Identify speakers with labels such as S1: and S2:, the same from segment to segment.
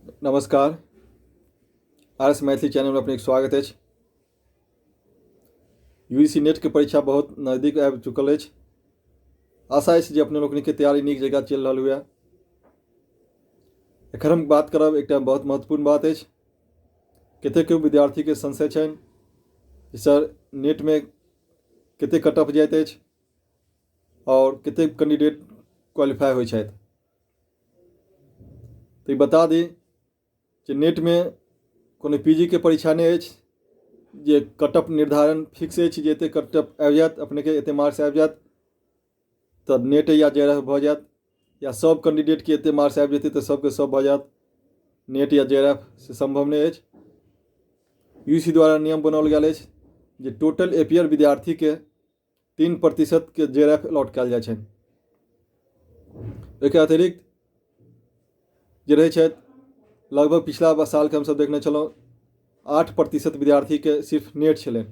S1: नमस्कार, R S Maithili चैनलमे अपनेके स्वागत अछि। यू सी नेटके परीक्षा बहुत नजदीक आबि चुकल अछि। आशा अछि जे अपने लोकनिके तैयारी नीक जकाँ चलि रहल हुए। एखन हम बात करब एकटा बहुत महत्वपूर्ण बात अछि। कतेक विद्यार्थीके संशय छनि जे सर नेटमे कतेक कट ऑफ जाइत अछि आओर कतेक कैंडिडेट क्वालिफाइ होइ छथि। तऽ ई बता दी जे नेटमे कोनो पी जी के परीक्षा नहि अछि जे कट ऑफ निर्धारण फिक्स अछि जे एतेक कट ऑफ आबि जायत, अपनेके एतेक मार्क्स आबि जायत तऽ नेट या जे आर एफ भऽ जायत, या सभ कैंडिडेटके एतेक मार्क्स आबि जेतै तऽ सभके सभ भऽ जायत नेट या जे आर एफ, से सम्भव नहि अछि। यू सी द्वारा नियम बनाओल गेल अछि जे टोटल एपियर विद्यार्थीके 3% जे आर एफ अलॉट कयल जाइ छनि। ओहिके अतिरिक्त जे रहै छथि, लगभग पिछला सालके हमसभ देखने छलहुँ 8% विद्यार्थीके सिर्फ नेट छलनि,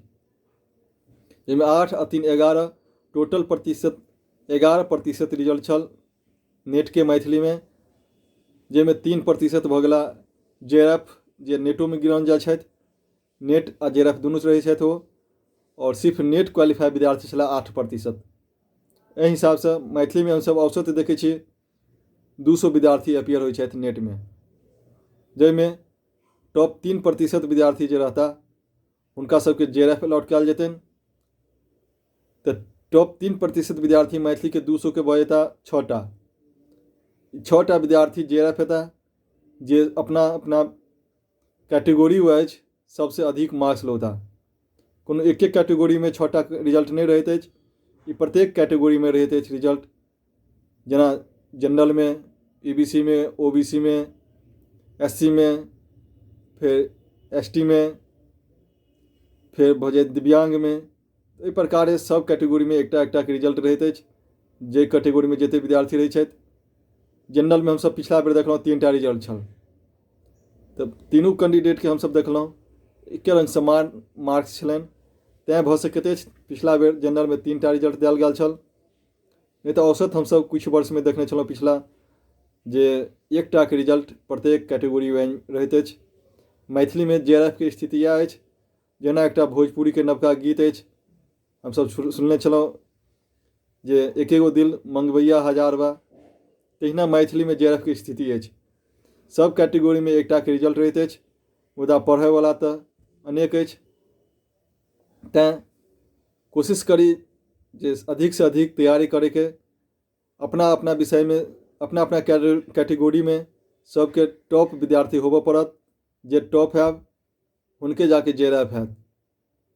S1: जाहिमे 8 आ 3 11, टोटल प्रतिशत 11% रिजल्ट छल नेटके मैथिलीमे, जाहिमे 3% भऽ गेला जे आर एफ, जे नेटोमे गिनल जाइ छथि। नेट आ जे आर एफ दुनू रहै छथि ओ, आओर सिर्फ नेट क्वालिफाइ विद्यार्थी छलाह 8%। एहि हिसाबसँ मैथिलीमे हमसभ औसत देखै छी 200 विद्यार्थी अपीयर होइ छथि नेटमे, जाहिमे टॉप 3% विद्यार्थी जे रहता हुनका सबके जे आर एफ अलॉट कयल जेतनि। तऽ टॉप 3% विद्यार्थी मैथिलीके 200के भऽ जेता 6टा, 6टा विद्यार्थी जे आर एफ हेता जे अपना अपना कैटेगोरी वाइज सबसँ अधिक मार्क्स लौता। कोनो एके कैटेगोरीमे 6टा रिजल्ट नहि रहैत अछि, ई प्रत्येक कैटेगोरीमे रहैत अछि रिजल्ट, जेना जनरलमे, ई बी सी मे, ओ बी सी मे, एस सी मे, फेर एस टी मे, फेर भऽ जायत दिव्याङ्गमे। एहि प्रकारे सभ कैटेगोरीमे एकटा एकटाके रिजल्ट रहैत अछि, जाहि कैटेगोरीमे जतेक विद्यार्थी रहैत छथि। जनरलमे हमसभ पिछला बेर देखलहुँ 3टा रिजल्ट छल, तऽ तीनू कैंडिडेटके हमसभ देखलहुँ एके रङ्ग समान मार्क्स छलनि, तैँ भऽ सकैत अछि पिछला बेर जनरलमे 3टा रिजल्ट देल गेल छल। नहि तऽ औसत हमसभ किछु वर्षमे देखने छलहुँ पिछला जे एकटाके रिजल्ट प्रत्येक कैटेगोरी वाइज रहैत अछि। मैथिलीमे जे आर एफ के स्थिति इएह अछि, जेना एकटा भोजपुरीके नवका गीत अछि हमसभ सुनने छलहुँ जे एके गो दिल मँगबैया हजार बा, तहिना मैथिलीमे जे आर एफ के स्थिति अछि। सभ कैटेगोरीमे एकटाके रिजल्ट रहैत अछि, मुदा पढ़यवला तऽ अनेक अछि। तैँ कोशिश करी जे अधिकसँ अधिक तैयारी करैके, अपना अपना विषयमे अपना अपना कैटेगोरीमे सभके टॉप विद्यार्थी होबऽ पड़त। जे टॉप हैब हुनके जाके जे आर एफ हैत,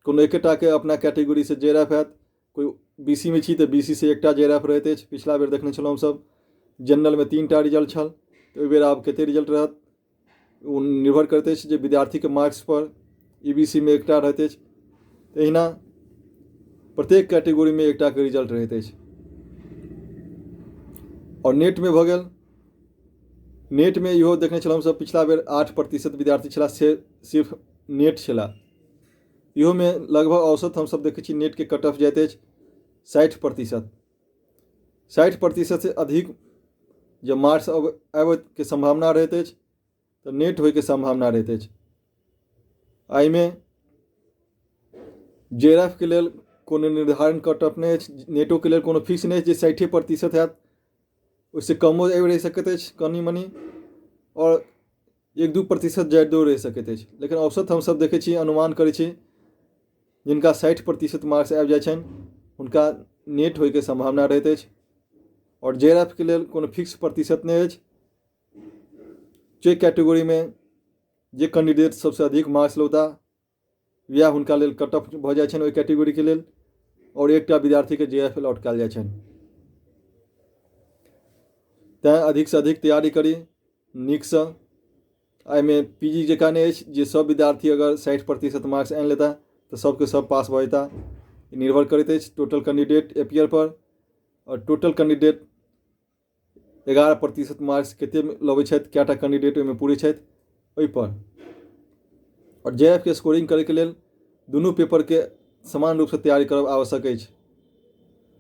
S1: कोनो एकेटाके अपना कैटेगोरीसँ जे आर एफ हैत। कोइ बी सी मे छी तऽ बी सी सँ एकटा जे आर एफ रहैत अछि। पिछला बेर देखने छलहुँ हमसभ जनरलमे 3टा रिजल्ट छल, तऽ ओहि बेर आब कतेक रिजल्ट रहत ओ निर्भर करैत अछि जे विद्यार्थीके मार्क्सपर। ई बी सी मे एकटा रहैत अछि, तहिना प्रत्येक कैटेगोरीमे एकटाके रिजल्ट रहैत अछि। आओर नेटमे भऽ गेल, नेटमे इहो देखने छलहुँ हमसभ पिछला बेर 8% विद्यार्थी छलाह से सिर्फ नेट छलाह। इहोमे लगभग औसत हमसभ देखै छी नेटके कट ऑफ जाइत अछि 60%। 60%सँ अधिक जे मार्क्स आबैके सम्भावना रहैत अछि तऽ नेट होइके सम्भावना रहैत अछि। एहिमे जे आर एफ के लेल कोनो निर्धारण कट ऑफ नहि अछि, नेटोके लेल कोनो फिक्स नहि अछि जे 60% हैत, ओहिसँ कमो आबि रहि सकैत अछि कनि मनि, आओर 1-2% जाइतो रहि सकैत अछि। लेकिन औसत हमसभ देखै छी, अनुमान करै छी जिनका 60% मार्क्स आबि जाइ छनि हुनका नेट होइके सम्भावना रहैत अछि। आओर जे आर एफ के लेल कोनो फिक्स प्रतिशत नहि अछि, जे कैटेगोरीमे जे कैंडिडेट सबसँ अधिक मार्क्स लौता वएह हुनका लेल कट ऑफ भऽ जाइ छनि ओहि कैटेगोरीके लेल, आओर एकटा विद्यार्थीके जे एफ अलॉट कयल जाइ छनि। तैँ अधिकसँ अधिक तैयारी करी नीकसँ। एहिमे पी जी जकाँ नहि अछि जे सभ विद्यार्थी अगर 60% मार्क्स आनि लेता तऽ सभके सभ पास भऽ जेता। निर्भर करैत अछि टोटल कैंडिडेट एपियर पर, आओर टोटल कैंडिडेट 11% मार्क्स कतेक लबै छथि, कएटा कैंडिडेट ओहिमे पुरै छथि ओहिपर। आओर जे एफ के स्कोरिंग करैके लेल दुनू पेपरके समान रूपसँ तैयारी करब आवश्यक अछि।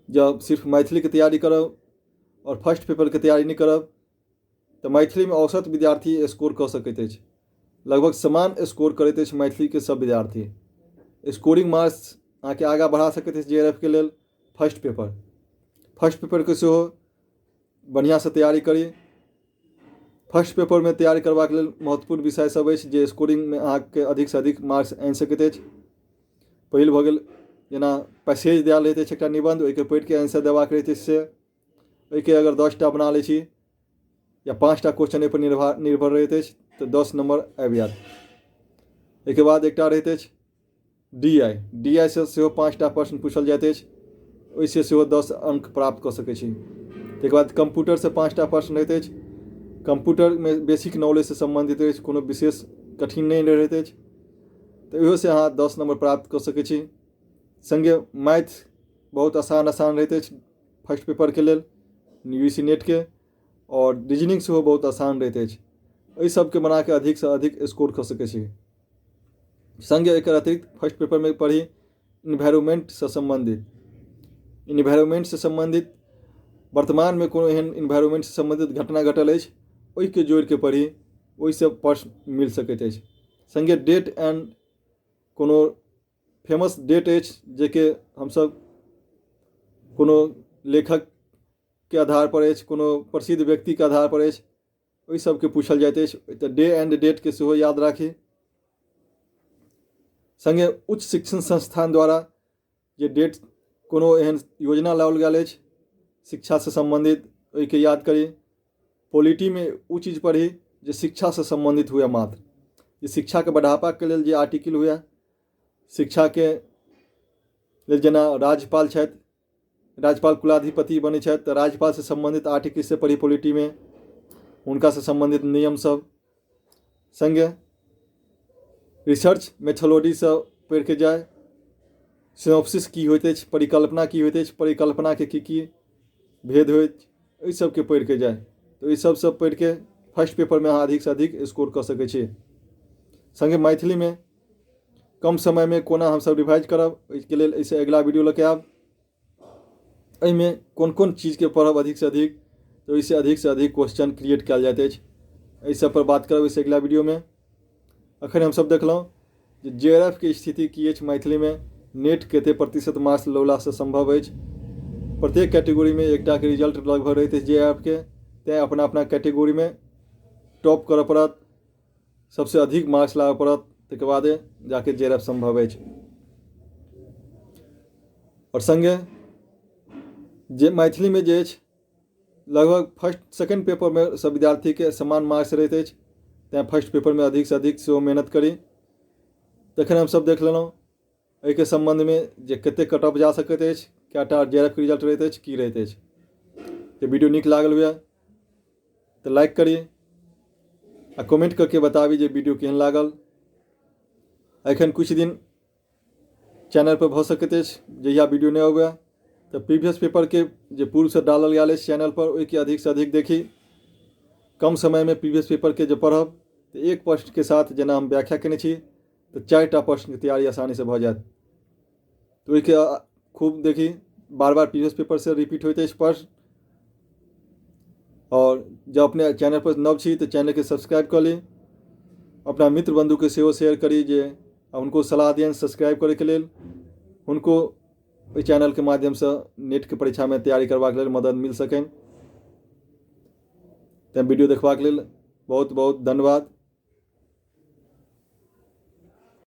S1: जँ सिर्फ मैथिलीके तैयारी करब आओर फर्स्ट पेपरके तैयारी नहि करब तऽ मैथिलीमे औसत विद्यार्थी स्कोर कऽ सकैत अछि। लगभग समान स्कोर करैत अछि मैथिलीके सभ विद्यार्थी। स्कोरिंग मार्क्स अहाँके आगाँ बढ़ा सकैत अछि जे आर एफ के लेल फर्स्ट पेपर। फर्स्ट पेपरके सेहो बढ़िआँसँ तैयारी करी। फर्स्ट पेपरमे तैयारी करबाक लेल महत्वपूर्ण विषय सब अछि जे स्कोरिंगमे अहाँके अधिकसँ अधिक मार्क्स आनि सकैत अछि। पहिल भऽ गेल जेना पैसेज देल रहैत अछि एकटा निबन्ध, ओहिके पढ़िके आंसर देबाक रहैत अछि, से ओहिके अगर 10टा बना लै छी या 5टा क्वेश्चन एहिपर निर्भर रहैत अछि तऽ 10 नम्बर आबि जायत। एहिके बाद एकटा रहैत अछि डी I. D I सँ सेहो 5टा प्रश्न पूछल जाइत अछि, ओहिसँ सेहो 10 अंक प्राप्त कऽ सकै छी। ताहिके बाद कम्प्यूटरसँ 5टा प्रश्न रहैत अछि। कम्प्यूटरमे बेसिक नॉलेजसँ सम्बन्धित अछि, कोनो विशेष कठिन नहि रहैत अछि, तऽ ओहियोसँ अहाँ 10 नम्बर प्राप्त कऽ सकै छी। सङ्गे मैथ बहुत आसान आसान रहैत अछि फर्स्ट पेपरके लेल यू सी नेटके, आओर रीजनिंग सेहो बहुत आसान रहैत अछि। एहि सबके बनाकऽ अधिकसँ अधिक स्कोर कऽ सकै छी। सङ्गे एकर अतिरिक्त फर्स्ट पेपरमे पढ़ी इन्वायरमेंटसँ सम्बन्धित। इन्वायरमेंटसँ सम्बन्धित वर्तमानमे कोनो एहन इन्वायरमेंटसँ सम्बन्धित घटना घटल अछि ओहिके जोड़िके पढ़ी, ओहिसँ प्रश्न मिल सकैत अछि। सङ्गे डेट एंड कोनो फेमस डेट अछि जेकि हमसब कोनो लेखकके आधारपर अछि, कोनो प्रसिद्ध व्यक्तिके आधारपर अछि, ओहि सबके पूछल जाइत अछि, तऽ डे एंड डेटके सेहो याद राखी। सङ्गे उच्च शिक्षण संस्थान द्वारा जे डेट कोनो एहन योजना लाओल गेल अछि शिक्षासँ सम्बन्धित, ओहिके याद करी। पॉलिटीमे ओ चीज पढ़ी जे शिक्षासँ सम्बन्धित हुए, मात्र जे शिक्षाके बढ़ावाके लेल जे आर्टिकल हुए, शिक्षाके लेल जेना राज्यपाल छथि, राज्यपाल कुलाधिपति बनै छथि तऽ राज्यपालसँ सम्बन्धित आर्टिकल से पढ़ी पॉलिटीमे, हुनकासँ सम्बन्धित नियम सब। सङ्गे रिसर्च मेथोलॉजीसँ पढ़िके जाय, सिनॉप्सिस की होइत अछि, परिकल्पना की होइत अछि, परिकल्पनाके की की भेद होइत, एहि सबके पढ़िके जाय। तऽ ओहि सबसँ पढ़िके फर्स्ट पेपरमे अहाँ अधिकसँ अधिक स्कोर कऽ सकै छी। सङ्गे मैथिलीमे कम समयमे कोना हमसब रिवाइज करब, ओहिके लेल एहिसँ अगिला वीडियो लऽ के आयब। एहिमे कोन कोन चीजके पढ़ब अधिकसँ अधिक, तऽ ओहिसँ अधिकसँ अधिक क्वेश्चन क्रिएट कयल जाइत अछि। एहि सबपर बात करब एहिसँ अगिला वीडियोमे। अखन हमसब देखलहुँ जे जे आर एफ के स्थिति की अछि मैथिलीमे, नेट कते प्रतिशत मार्क्स लौलासँ सम्भव अछि। प्रत्येक कैटेगोरीमे एकटाके रिजल्ट लगभग रहैत अछि जे आर एफ के, तैँ अपना अपना कैटेगोरीमे टॉप करऽ पड़त, सबसँ अधिक मार्क्स लाबऽ पड़त, ताहिके बादे जाके जे आर एफ सम्भव अछि। आओर सङ्गे जे मैथिलीमे जे अछि लगभग फर्स्ट सेकेंड पेपरमे सब विद्यार्थीके समान मार्क्स रहैत अछि, तैँ फर्स्ट पेपरमे अधिकसँ अधिक सेहो मेहनत करी। तखन हमसब देख लेलहुँ एहिके सम्बन्धमे जे कतेक कट ऑफ जा सकैत अछि, कएटा जे आर एफ के रिजल्ट रहैत अछि, की रहैत अछि। जे वीडियो नीक लागल हुए तऽ लाइक करी आ कमेंट करके बताबी जे वीडियो केहन लागल। एखन किछु दिन चैनल पर भऽ सकैत अछि जहिया वीडियो नहि अबै तऽ प्रीवियस पेपरके जे पूर्वसँ डालल गेल अछि चैनल पर ओहिके अधिकसँ अधिक देखी। कम समयमे प्रीवियस पेपरके जे पढ़ब तऽ एक प्रश्नके साथ जेना हम व्याख्या केने छी तऽ 4टा प्रश्नके तैयारी आसानीसँ भऽ जायत। तऽ ओहिके खूब देखी, बार बार प्रीवियस पेपरसँ रिपीट होइत अछि प्रश्न। आओर जँ अपने चैनल पर नव छी तऽ चैनलके सब्सक्राइब कऽ ली, अपना मित्र बन्धुके सेहो शेयर करी जे हुनको सलाह दियनि सब्सक्राइब करैके लेल, हुनको ओहि चैनलके माध्यमसँ नेटके परीक्षामे तैयारी करबाक लेल मदद मिल सकनि। तैँ वीडियो देखबाक लेल बहुत बहुत धन्यवाद।